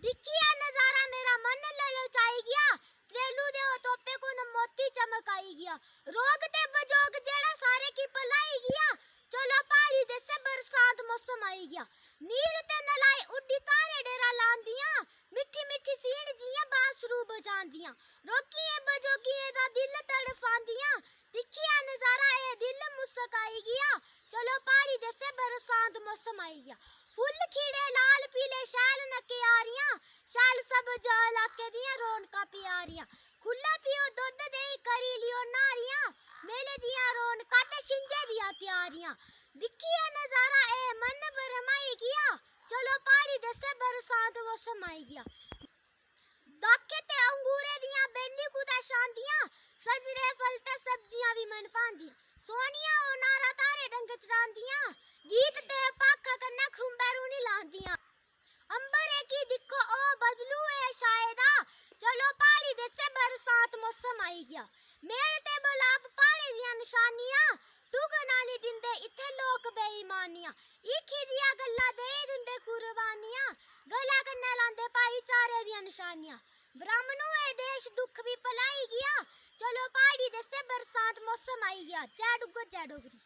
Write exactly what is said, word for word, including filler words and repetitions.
दिक्खियै नजारा मेरा मन ललचाई गेआ। त्रेलू दे ओह् तोपे कुन मोती चमकाई गेआ। रोग ते बजोग जेह्ड़ा सारे की भलाई गेआ। चलो प्हाड़ी देसै बरसांत मौसम आई गेआ। नीर ते नलाई उड्डी धारें डेरा लांदियां। मिट्ठी मिट्ठी सीन जि'यां बांसरू बजांदियां। रोगियें बजोगियें दा दिल तड़फांदियां। दिक्खियै नजारा एह् दिल मुस्काई गेआ। चलो प्हाड़ी देसै बरसांत मौसम आई गेआ। फुल्ल खिड़े लाल पीले शैल न क्यारियां। शैल सब्ज इलाके दियां रौनकां प्यारियां। खु'ल्ला पियो दुद्ध देहीं करी लियो न्हारियां। मेले दियां रौनकां ते छिंजे दियां त्यारियां। दिक्खियै नजारा एह् मन भरमाई गेआ। चलो प्हाड़ी देसै बरसांत मौसम आई गेआ। दाखे ते अंगूरे दियां बेलीं कुतै छांदियां। सजरे फल ते सब्जियां बी मन भांदियां। सोह्नियां ओह् नारा धारें डंग चरांदियां। गीत ते भाखां कन्नै खुंबै रूनी लांदियां। अंबरै गी दिक्खो ओह् बदलू ऐ छाए दा। चलो प्हाड़ी देसै बरसांत मौसम आई गेआ। मेल ते मलाप प्हाड़ें दियां नशानियां। ढुकना निं दिंदे इत्थै लोक बेईमानियां। हीखी दियां गल्लां देई दिंदे कुर्बानियां। गलै कन्नै लांदे भाईचारे दियां नशानियां। ब्राह्मणोए देश दुख बी भलाई गेआ। चलो प्हाड़ी देसै बरसांत मौसम आई गेआ। जै डुग्गर जै डोगरी।